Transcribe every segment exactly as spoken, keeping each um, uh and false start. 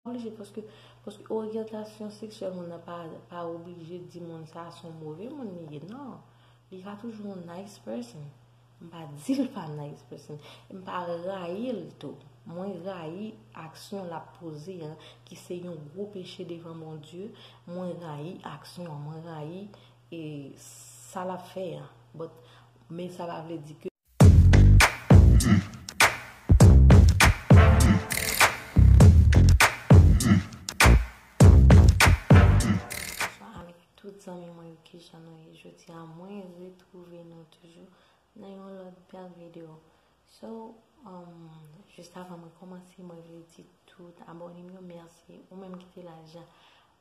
Oblije, paske, paske oryantasyon seksyèl moun nan pa, pa oblije di moun sa se yon move moun li ye. Non. Li ka toujou yon nice person. M pa di l pa nice person. M pa rayi l tou. Mwen rayi aksyon l ap poze an, ki se yon gwo peche devan Bondye. Mwen rayi aksyon an. Mwen rayi e sa l ap fè an. But, men sa pa vle di ke Bonsoir avèk tout zanmi mwen yo, kijan nou ye? Jodi a mwen retwouve nou toujou nan yon lòt bèl videyo. So, um, jis avan mwen kòmanse, mwen vle di tout abòne m yo mèsi. Ou menm ki te la deja,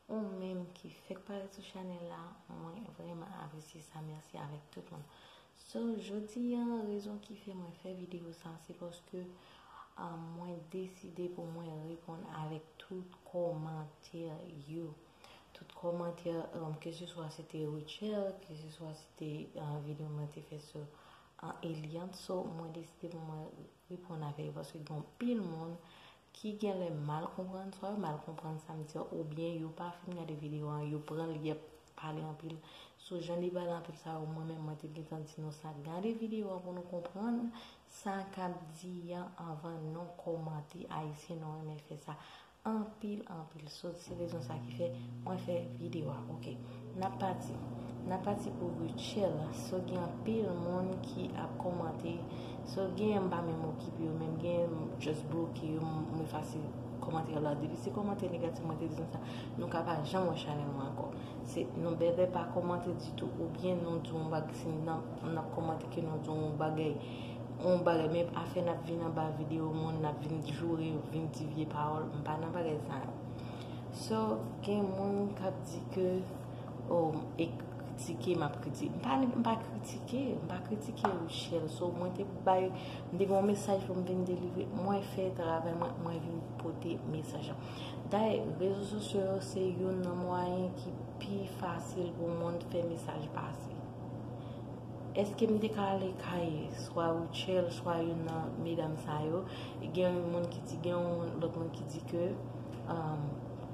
ou menm ki fèk parèt sou chanèl la, mwen vrèman apresye sa. Mèsi avèk tout moun. So, jodi a, rezon ki fè mwen fè videyo sa, se paske, um, mwen deside pou mwen reponn avèk tout kòmantè yo. Tout kòmantè, um, ke se swa se te Rutshelle, ke se swa se te, uh, videyo mwen te fè sou, uh, Eliante. So, mwen deside pou mwen reponn avè yo paske gen anpil moun ki genlè mal konprann, swa yo mal konprann sa m di an, oubyen yo pa fin gade videyo an, yo pran l, y ap pale anpil. So, jan li pale anpil sa yo, mwen menm, mwen te gentan di nou sa. Gade videyo an pou nou konprann sa k ap di an anvan nou kòmante. Ayisyen, nou renmen fè sa anpil, anpil. So, se rezon sa ki fè mwen fè videyo a. Oke. N ap pati. N ap pati pou Rutshelle. So, gen anpil moun ki ap kòmante. So, gen m pa menm okipe yo, menm gen m just bloke yo, m, m efase kòmantè yo la. Depi se kòmantè negatif, mwen te di nou sa, nou ka pa janm wè chanèl mwen ankò. Se, nou bèbè pa kòmante ditou, oubyen nou di yon bag, si n ap, n ap kòmante ke nou di yon bagay, yon bagay, men afè n ap vin anba videyo moun, n ap vin joure, vin di vye pawòl, m pa nan bagay sa yo. So, gen moun k ap di ke, oh, e kritike, m ap kritike. M pa, m pa kritike, m pa kritike Rutshelle. So, mwen te bay, m te gen yon mesaj pou m vin delivre. Mwen fè travay mwen, mwen vin pote mesaj la. Dayè, rezo sosyo yo se youn nan mwayen ki pi fasil pou moun fè mesaj pase. Èske m te ka ale kay swa Rutshelle, swa youn nan medam sa yo? Gen yon moun ki di, gen yon lòt moun ki di ke, um,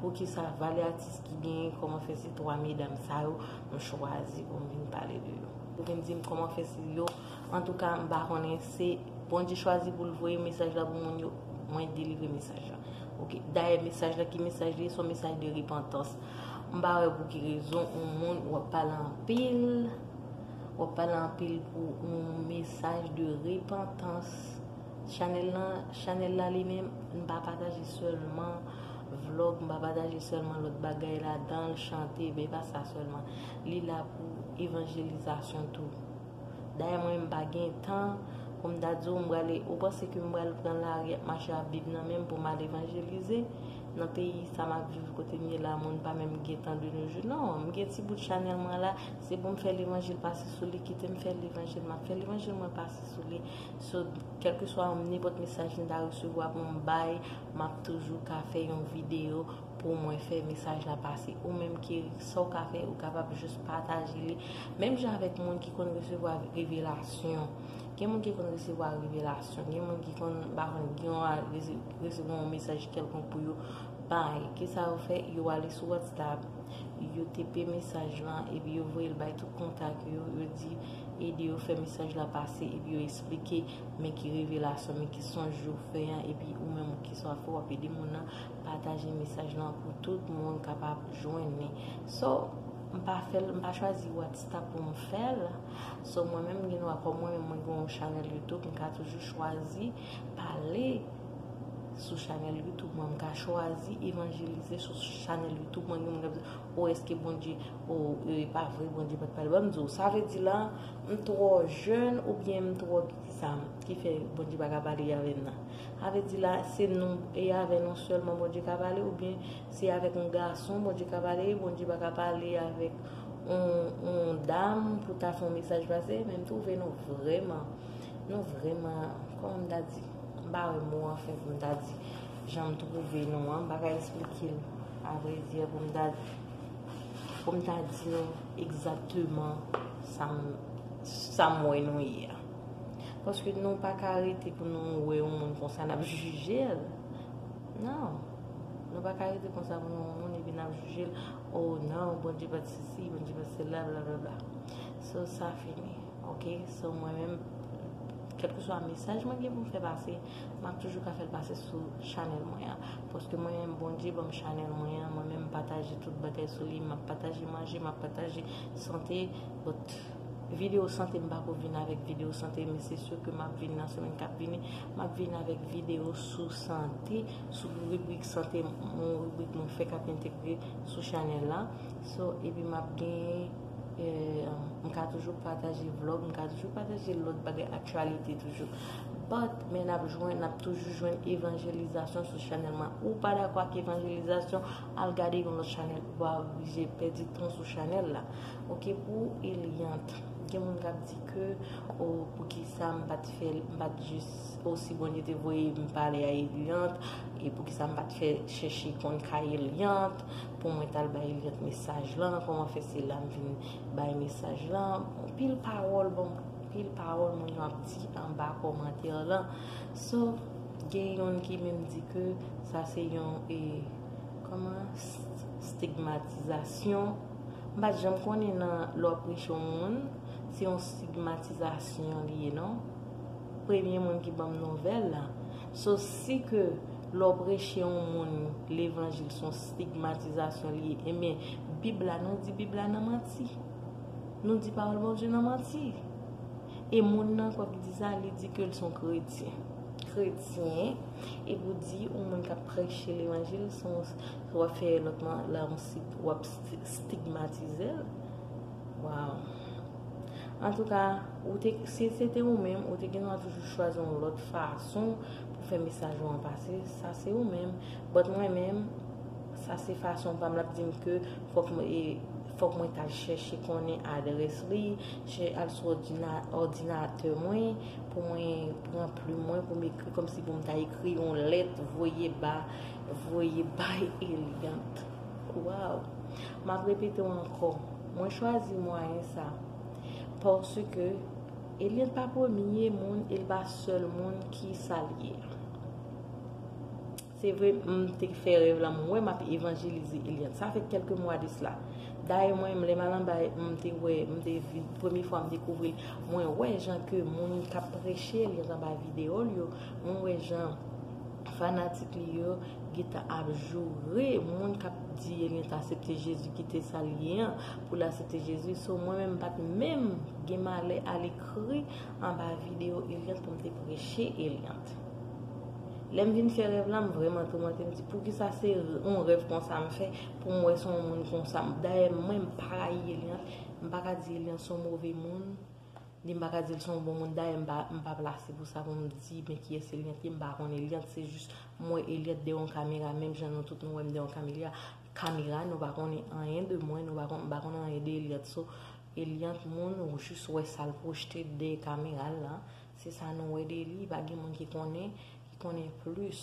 poukisa valè atis ki genyen, kòman fè se twa medam sa yo, m chwazi pou m vin pale de yo. Ou vin di m kòman fè se yo. Antouka, m pa konnen, se Bondye chwazi pou l voye mesaj la pou moun yo, mwen delivre mesaj la. Oke, dayè mesaj la, ki mesaj li ye? Se yon mesaj de repantans. M pa wè pou ki rezon yon moun w ap pale anpil, w ap pale anpil pou yon mesaj de repantans. Chanèl lan, chanèl la li menm, m pa pataje sèlman vlòg, m pa pataje sèlman lòt bagay ladan l, chante, men pa sa sèlman. Li la pou evanjelizasyon tou. Dayè, mwen, m pa gen tan pou m ta di w, m prale, ou panse ke m pral pran lari ap mache ak Bib nan men m pou m al evanjelize? Nan peyi sa m ap viv, kote m ye la, moun pa menm gen tan de nos jours. Non, m gen ti bout chanèl mwen la, se pou m fè levanjil pase sou li, kite m fè levanjil, m ap fè levanjil mwen pase sou li. So, kèlkeswa nenpòt mesaj m ta resevwa pou m bay, m ap toujou ka fè yon videyo pou mwen fè mesaj la pase. Ou menm ki, sa w ka fè, ou kapab jis pataje li. Menm jan avèk moun ki konn resevwa revelasyon. Gen moun ki konn resevwa revelasyon. Gen moun ki konn, m pa konn, gen yon a rese-, resevwa yon mesaj kèlkonk pou yo bay. Kisa yo fè? Yo ale sou WhatsApp, yo tepe mesaj lan, epi yo voye l bay tout kontak yo, yo di ede yo fè mesaj la pase, epi yo eksplike men ki revelasyon, men ki sonj yo fè an, epi ou menm kisa w ap fè, w ap ede moun nan pataje mesaj lan pou tout moun kapab jwenn li. So, m pa fè l, m pa chwazi WhatsApp pou m fè l. So, mwen menm, gen dwa, kòm mwen menm, mwen gen yon chanèl YouTube, m ka toujou chwazi pale sou chanèl YouTube mwen, m ka chwazi evanjelize sou chanèl YouTube mwen. Gen moun k ap di, "O, èske Bondye, o, e pa vre, Bondye pa t pale?" Ban m di w, sa vle di la, m twò jèn oubyen m twò, kisa, ki fè Bondye pa ka pale avè m nan? Sa vle di la, se nou e avè nou sèlman Bondye ka pale, oubyen se avèk yon gason Bondye ka pale, Bondye pa ka pale avèk yon, yon dam pou ta fè yon mesaj pase? Men m twouve nou vrèman, nou vrèman, kòman m ta di, m pa wè mo anfen pou m ta di jan m twouve nou an, m pa ka eksplike l, avrèdi, pou m ta, pou m ta di nou egzakteman sa m, sa m wè nou ye a. Paske nou pa ka rete pou nou wè yon moun konsa, n ap jije l. Non. Nou pa ka rete konsa pou nou wè yon moun epi n ap jije l, oh non, Bondye pa t sesi, Bondye pa t sela, blablabla. So, sa fini, ok? So, mwen menm, kèlkeswa mesaj mwen gen pou m fè pase, m ap toujou ka fè l pase sou chanèl mwen an. Paske mwen menm, Bondye ban m chanèl mwen an, mwen menm, m pataje tout bagay sou li, m ap pataje manje, m ap pataje sante, but videyo sante, m pako vin avèk videyo sante, men se si ke m ap vin nan semèn k ap vini, m ap vin avèk videyo sou sante, sou ribrik sante, yon ribrik mwen fè k ap entegre sou chanèl la. So, epi m ap gen, eh, m ka toujou pataje vlog, m ka toujou pataje lòt bagay aktyalite toujou. But, men n ap jwenn, n ap toujou jwenn evanjelizasyon sou chanèl mwen. Ou pa dakò ak evanjelizasyon, al gade yon lòt chanèl, ou pa oblije pèdi tan sou chanèl la. Ok, pou Eliante, gen moun k ap di ke, oh, poukisa m pa t fè, m pa t jis, oh, si Bondye te voye m pale a Eliante, e poukisa m pa t fè chèche konn kay Eliante, pou mwen t al bay Eliante mesaj lan, kòman fè se la m vin bay mesaj lan, anpil pawòl, bon, anpil pawòl moun yo ap di anba kòmantè lan. So, gen youn ki menm di ke sa se yon, e, kòman, s- stigmatizasyon. M pa t janm konnen nan lè w ap preche yon moun, se yon stigmatizasyon li ye, non? Premye moun ki ban m nouvèl la. So, si ke lè w preche yon moun levanjil se yon stigmatizasyon li ye, ebyen, Bib la, nou di Bib la nan manti. Nou di pawòl Bondye nan manti. E moun nan ankò ki di sa, li di ke l se yon kretyen. Kretyen, epi w di yon moun k ap preche levanjil, se yon, w ap fè lòt moun la, yon sti- w ap sti- stigmatize l. Waw. Antouka, ou te, si se te ou menm, ou te gen dwa toujou chwazi yon lòt fason pou fè mesaj ou an pase. Sa se ou menm. But mwen menm, sa se fason pa m l ap di m ke fòk mwen, e, fòk mwen t al chèche konnen adrès li, chè- al sou òdina- òdinatè mwen, pou mwen pran plim mwen, pou m ekri kòmsi pou m ta ekri yon lèt, voye ba, voye bay Eliante. Waw. M ap repete w ankò. Mwen chwazi mwayen sa. Paske Eliante pa premye moun, e l pa sèl moun ki sa l ye. Se vre, m te fè rèv la, m wè m ap evanjelize Eliante. Sa fè kèlke mwa de sila. Dayè, mwen menm, lè m al anba, m te wè, m te vi- premye fwa m dekouvri l, mwen wè jan ke moun k ap preche Eliante anba videyo l yo, mwen wè jan fanatik li yo gentan ap joure moun k ap di Eliante aksepte Jezi, kite sa l ye an, pou l aksepte Jezi. So, mwen menm, m pa t menm gen malè al ekri anba videyo Eliante pou m te preche Eliante. Lè m vin fè rèv la, m vrèman toumante. M di, poukisa se yon rèv konsa m fè pou m wè se yon moun konsa? Dayè, mwen, m pa rayi Eliante. M pa ka di Eliante se yon move moun. Ni m pa ka di l se yon bon moun. Dayè, m pa, m pa plase pou sa pou m di, men kiyès Eliante ye, m pa konn Eliante. Se jis m wè Eliante dèyè yon kamera, menm jan nou tout nou wè m dèyè yon kamera. Kamera, nou pa konnen anyen de mwen, nou pa konn, m pa konn anyen de Eliante. So, Eliante, moun, ou jis wè sa l pwojte dèyè kamera l la. Se sa nou wè de li, pa gen moun ki konnen, ki konnen plis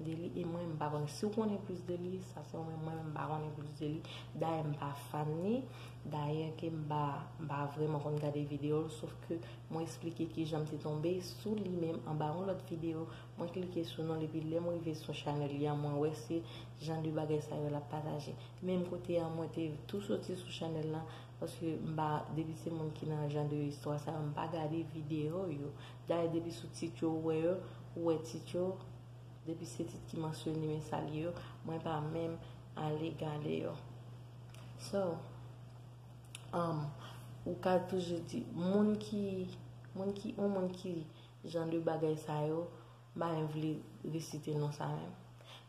de li, e mwen, m pa konnen. Si w konnen plis de li, sa se ou menm, mwen menm, m pa konnen plis de li. Dayè, m pa fan li, dayè ke m pa, m pa vrèman konn gade videyo l, sof ke mwen eksplike kijan m te tonbe sou li menm anba yon lòt videyo. Mwen klike sou non l, epi lè m rive sou chanèl li a, mwen wè se jan de bagay sa yo l ap pataje. Menm kote a, mwen te tou soti sou chanèl la, paske m pa, depi se moun ki nan jan de istwa sa yo, m pa gade videyo yo. Dayè, depi sou tit yo ou wè yo, ou wè tit yo, depi se tit ki mansyone men sa l ye yo, mwen pa menm ale gade yo. So, um, ou ka toujou di, moun ki, moun ki, yon moun ki jan de bagay sa yo, m pa menm vle resite non sa menm.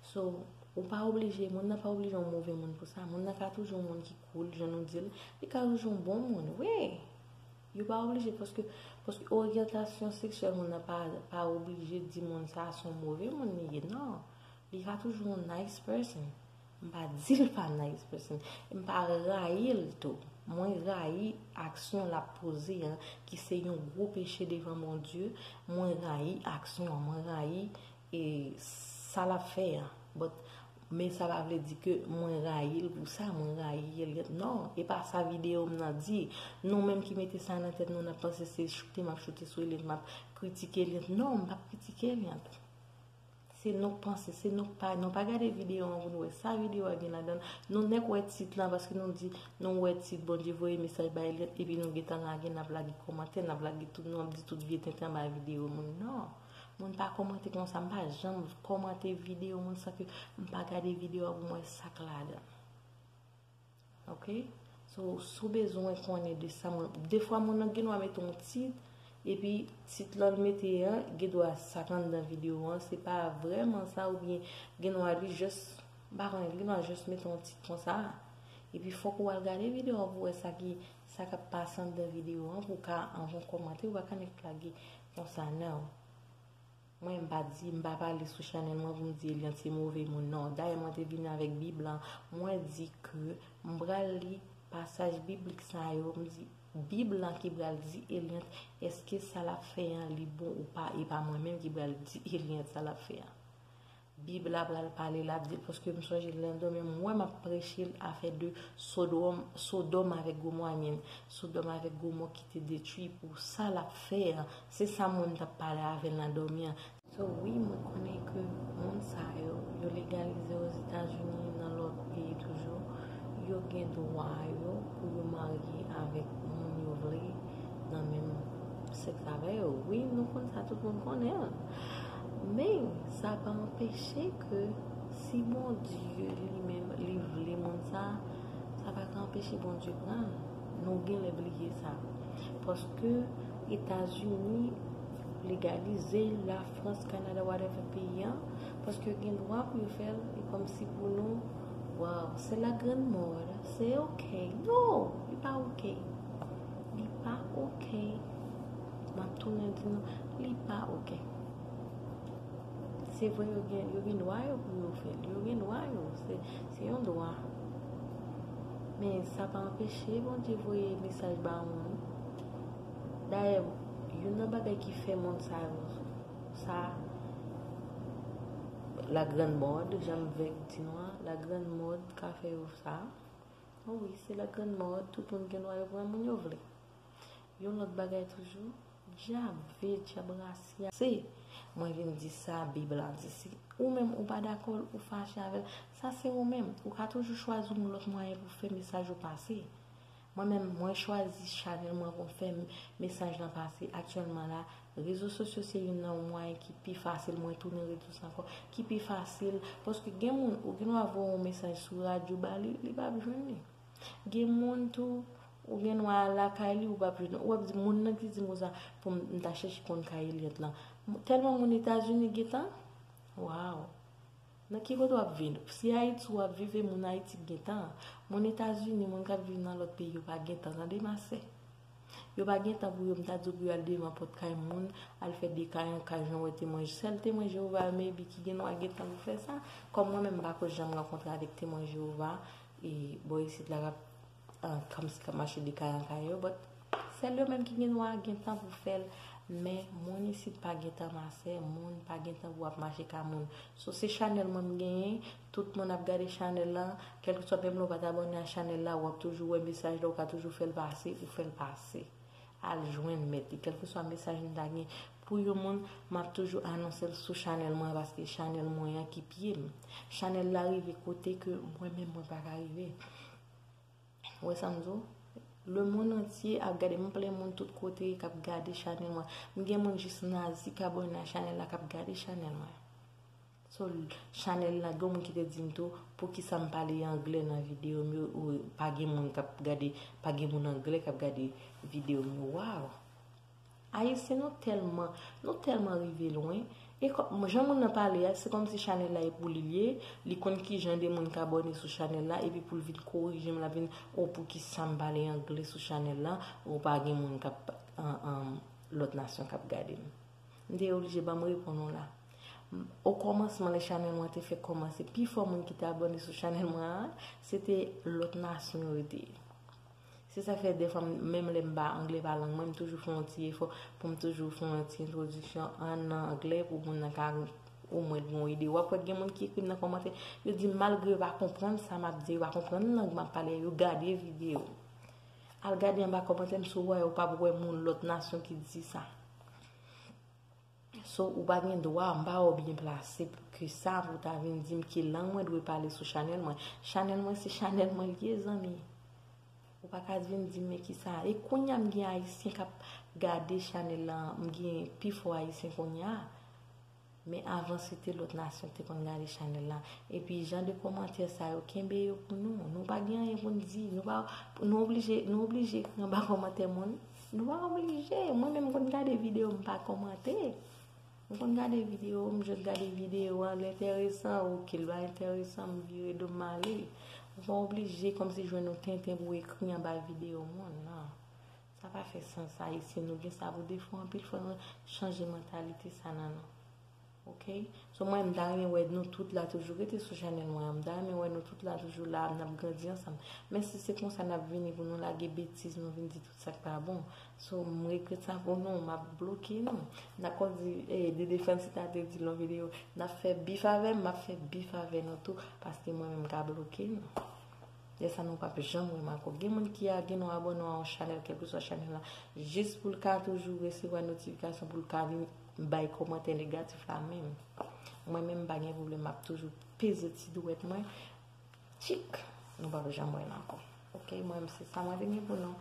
So, ou pa oblije, moun nan pa oblije yon move moun pou sa. Moun nan ka toujou yon moun ki cool, jan nou di l, li ka toujou yon bon moun, wi. Yo pa oblije, paske, paske oryantasyon seksyèl moun nan pa, pa oblije di moun sa se yon move moun li ye, non. Li ka toujou yon nice person. M pa di l pa nice person. M pa rayi l tou. Mwen rayi aksyon l ap poze an, ki se yon gwo peche devan Bondye. Mwen rayi aksyon an. Mwen rayi, e, sa l ap fè an. But, men sa pa vle di ke mwen rayi l pou sa, mwen rayi Eliante. Non, e pa sa videyo m nan di. Nou menm ki mete sa nan tèt nou, n ap panse se choute m ap choute sou Eliante, m ap kritike Eliante. Non, m p ap kritike Eliante. Se nou k panse, se nou k pa, nou pa gade videyo an pou nou wè sa videyo a gen ladan l. Nou nèk wè tit lan, paske nou di, nou wè tit Bondye voye mesaj bay Eliante, epi nou gentan lage, n ap lage kòmantè, n ap lage tout, nou ap di tout vye tenten anba videyo moun. Non, moun pa kòmante konsa, m pa janm kòmante videyo moun san ke m pa gade videyo a pou m wè sa k ladan l. Ok? So, si w bezwen konnen de sa, moun, defwa moun nan gen dwa mete yon tit, epi tit lan l mete an, gen dwa sa k anndan videyo an, se pa vrèman sa, oubyen gen dwa li jis, m pa konnen, gen dwa jis mete yon tit konsa. Epi fòk ou al gade videyo an pou wè sa ki, sa k ap pase anndan videyo an, pou w ka anvan kòmante, ou pa ka nèk lage konsa, non. Mwen, m pa di, m pa pale sou chanèl mwen pou m di Eliante se move moun, non. Dayè, mwen te vin avèk Bib lan, mwen di ke m pral li pasaj biblik sa yo, m di, Bib lan ki pral di Eliante, èske sa l ap fè an, li bon ou pa, e pa mwen menm ki pral di Eliante sa l ap fè an. Bib la pral pale, l ap di l, paske m sonje lè m dòmi, m wè m ap preche l afè de Sodòm, Sodòm avèk Gomò, I mean, Sodòm avèk Gomò ki te detwi pou sa l ap fè an. Se sa moun t ap pale avè l nan dòmi an. So, wi, mwen konnen ke moun sa yo, yo legalize Ozetazini, nan lòt peyi toujou, yo gen dwa yo pou yo marye avèk moun yo vle nan menm sèks avè yo. Wi, nou konn sa, tout moun konnen l. Men, sa pa anpeche ke si Bondye li menm, li vle moun sa, sa pa ka anpeche Bondye pran l. Nou genlè bliye sa. Paske Etazini legalize, Lafrans, Kanada, whatever peyi an, paske yo gen dwa pou yo fè l, e kòmsi pou nou, waw, c'est la grande mode, c'est ok. Non, li pa ok. Li pa ok. M ap tounen di nou, li pa ok. Se vre, yo gen, yo gen dwa yo pou yo fè l. Yo gen dwa yo. Se, se yon dwa. Men sa pa anpeche Bondye voye mesaj ba moun. Dayè, youn nan bagay ki fè moun sa yo, sa, la grande mode, jan m vle di nou an, la grande mode ka fè yo sa. O wi, se la grande mode, tout moun gen dwa yo pran moun yo vle. Yon lòt bagay toujou, djab ve, djab rasya. Se, mwen vin di sa, Bib la di. Si ou menm ou pa dakò l, ou fache avè l, sa se ou menm. Ou ka toujou chwazi yon lòt mwayen pou fè mesaj ou pase. Mwen menm, mwen chwazi chanèl mwen pou m fè m-, mesaj lan pase. Aktyèlman la, rezo sosyo se youn nan mwayen ki pi fasil, mwen tounen redi sa ankò, ki pi fasil, paske gen moun, ou gen dwa voye yon mesaj sou radyo ba li, li p ap jwenn li. Gen moun tou, ou gen dwa al lakay li, ou p ap jwenn. Ou ap di, moun nan ki di m konsa, pou m, m ta chèche konn kay Eliante lan. Tèlman moun Etazini gentan, waw. Nan ki kote w ap viv? Si Ayiti w ap viv, e moun Ayiti gentan. Moun Etazini, moun k ap viv nan lòt peyi, yo pa gentan, tande, ma sè. Yo pa gentan pou yo, m ta di w pou yo al devan pòt kay moun, al fè de kay an kay, jan w wè Temwen, sèl Temwen Jewova yo, maybe, ki gen dwa gentan pou fè sa. Kòm mwen menm, m pa ko janm rankontre avèk Temwen Jewova, e bò isit la, k ap, ah, kòmsi k ap mache de kay an kay yo, but sèl yo menm ki gen dwa gentan pou fè l, men moun isit pa gentan, ma sè, moun pa gentan pou ap mache ka moun. So, se chanèl mwen m genyen, tout moun ap gade chanèl la, kèlkeswa menm lè w pa t abòne a chanèl la, w ap toujou wè mesaj la, ou ka toujou fè l pase, ou fè l pase. Al jwenn mèt li, kèlkeswa mesaj m ta gen pou yon moun, m ap toujou anonse l sou chanèl mwen, paske chanèl mwen an ki pye m. Chanèl la rive kote ke mwen menm mwen pa ka rive. Ou wè sa m di w? Lemonn antye ap gade m, plen moun tout kote k ap gade chanèl mwen. M gen moun jis nan Azi k abòne a chanèl la, k ap gade chanèl mwen. So, chanèl la, gen moun ki te di m tou, poukisa m pale anglè nan videyo m yo, ou pa gen moun k ap gade, pa gen moun anglè k ap gade videyo m yo. Waw! Ayisyen, nou tèlman, nou tèlman rive lwen. E kò-, jan moun nan pale a, se kòmsi chanèl la e pou li l ye, li konn ki jan de moun k abòne sou chanèl la, epi pou l vin korije m, l ap vin, o, poukisa m pale anglè sou chanèl la, o, pa gen moun k ap, an, an, lòt nasyon k ap gade m. M te oblije ban m reponn ou la. Okòmansman, lè chanèl mwen te fèk kòmanse, pifò moun ki te abòne sou chanèl mwen an, se te lòt nasyon yo te ye. Se sa k fè, dèfwa, m, menm lè m pa, anglè pa lang mwen, m toujou fè yon ti efò pou m toujou fè yon ti entwodiksyon an anglè pou moun nan ka omwen gen yon ide. W ap wè gen moun ki ekri m nan kòmantè, yo di m malgre yo pa konprann sa m ap di, yo pa konprann lang m ap pale a, yo gade videyo. Al gade anba kòmantè m, si w wè, ou p ap wè moun lòt nasyon ki di sa. So, ou pa gen dwa, m pa wè w byen plase ke sa pou w ta vin di m ki lang mwen dwe pale sou chanèl mwen. Chanèl mwen se chanèl mwen l ye, zanmi. Ou pa ka vin di m men ki sa. E kounye a m gen Ayisyen k ap gade chanèl lan, m gen pifò Ayisyen kounye a. Men avan se te lòt nasyon ki te konn gade chanèl la. Epi jan de kòmantè sa yo, kenbe yo pou nou. Nou pa gen anyen pou n di. Nou pa, nou oblije, nou oblije ekri anba kòmantè moun. Nou pa oblije. Mwen menm m konn gade videyo, m pa kòmante. M konn gade videyo, m jis gade videyo a, l enteresan, oke, l pa enteresan, m vire do m ale. Ou pa oblije kòmsi jwenn yon tenten pou w ekri anba videyo moun, non. Sa pa fè sans, Ayisyen, nou gen sa pou defo, anpil fwa nou chanje mantalite sa nan nou. Oke? So, mwen, m ta renmen wè nou tout la toujou. Rete sou chanèl mwen an. M ta renmen wè nou tout la toujou la, n ap grandi ansanm. Men si se konsa n ap vini pou nou lage betiz, nou vin di tout sa k pa bon. So, m regrèt sa pou nou, m ap bloke nou. N ap konti, eh, Dede Francis ta te di l nan videyo, n ap fè bif avè m, m ap fè bif avè nou tou, paske mwen menm ka bloke nou. E sa nou p ap janm wè m ankò. Gen moun ki a, gen nou abòne a yon chanèl, kèlkeswa chanèl la, jis pou l ka toujou resevwa notifikasyon, pou l ka vin bay kòmantè negatif la menm. Mwen menm, m pa gen pwoblèm, m ap toujou peze ti dwèt mwen, tchik, nou p ap janm wè l ankò. Oke, mwen menm, se sa mwen te gen pou nou.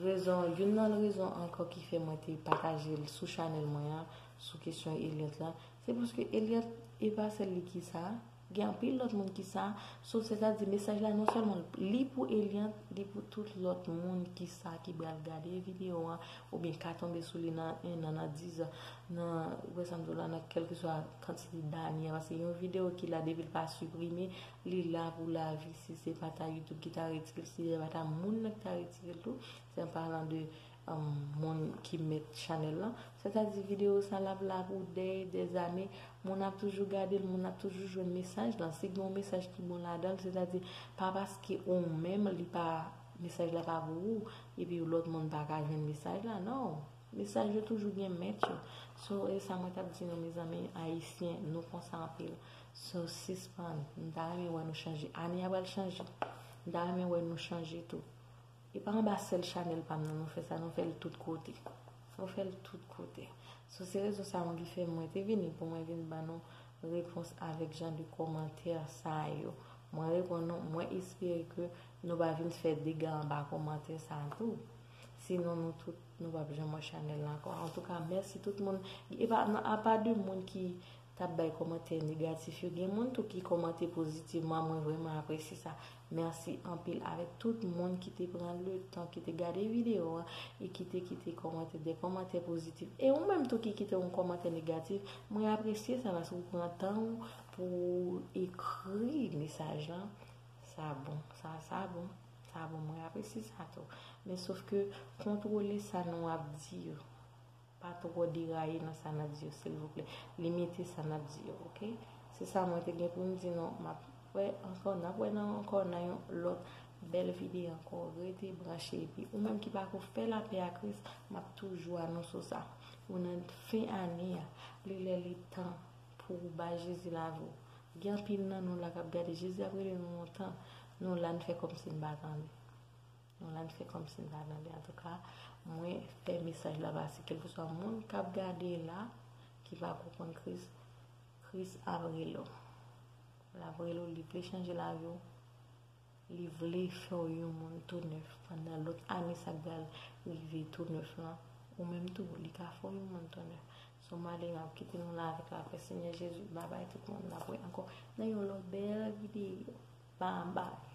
Rezon, youn nan rezon ankò ki fè mwen te pataje l sou chanèl mwen an, sou kesyon Eliante la, se paske Eliante, e pa sèl li ki sa, gen anpil lòt moun ki sa. So, sètadi, mesaj la non sèlman li pou Eliante, li pou tout lòt moun ki sa, ki pral gade videyo an, oubyen ka tonbe sou li nan en an, nan diz an, nan, ou wè sa m di w la, nan kèlkeswa kantite dane a, paske yon videyo ki la, depi l pa siprime, li la pou lavi. Si se pa ta YouTube ki ta retire l, si se pa ta moun nan ki ta retire l tou, se an palan de um, moun ki mèt chanèl lan. Sètadi videyo sa l ap la pou dè, dè zane, moun ap toujou gade l, moun ap toujou jwenn mesaj lan. Si gen yon mesaj ki bon ladan l, sètadi pa paske ou menm li pa, mesaj la pa pou ou, epi lòt moun pa ka jwenn mesaj la, non. Mesaj yo toujou gen mèt yo. So, e sa mwen t ap di nou, mezanmi, Ayisyen, nou konsa anpil. So, sispann. M ta renmen wè nou chanje. Ane a pral chanje. M ta renmen wè nou chanje tou. E pa anba sèl chanèl pa m nan nou fè sa, nou fè l tout kote. Nou fè l tout kote. So, se rezon sa mwen ki fè mwen te vini pou mwen vin ban nou repons avèk jan de kòmantè sa yo. Mwen reponn nou, mwen espere ke nou pa vin fè dega anba kòmantè sa tou. Sinon, nou tout, nou p ap janm wè chanèl la ankò. Antouka, mèsi tout moun. E pa, nan, apa de moun ki t ap bay kòmantè negatif yo, gen moun tou ki kòmante pozitivman, mwen vrèman apresye sa. Mèsi anpil avèk tout moun ki te pran le tan, ki te gade videyo an e ki te kite kòmantè, de kòmantè pozitif. E ou menm tou ki kite yon kòmantè negatif, mwen apresye sa paske ou pran tan ou pou ou ekri mesaj lan. Sa bon, sa, sa bon, sa bon, mwen apresye sa tou. Men sof ke kontwole sa nou ap di yo. Pa twò deraye nan sa n ap di yo, silvouplè. Limite sa n ap di yo, oke? Se sa mwen te gen pou m di nou. M ap wè ankò, n ap wè nan ankò nan yon lòt bèl videyo ankò. Rete branche, epi ou menm ki pako fè lapè a Kris, m ap toujou anonse w sa. Ou nan fen ane a, li lè li tan pou ou bay Jezi lavi w. Gen anpil nan nou la k ap gade, Jezi ap rele nou lontan. Nou la, n fè kòmsi n pa tande. Nou la, n fè kòmsi n pa tande. Antouka, mwen fè mesaj la pase. Kèlkeswa moun k ap gade la, ki pako konn Kris, Kris ap rele w. L ap rele w, li vle chanje lavi w. Li vle fè w yon moun tou nèf. Pandan lòt ane sa k pral rive tou nèf lan, ou menm tou, li ka fè w yon moun tou nèf. So, m ale, m ap kite nou la avèk lapè Senyè Jezi. Babay tout moun, n ap wè ankò nan yon lòt bèl videyo. Babay.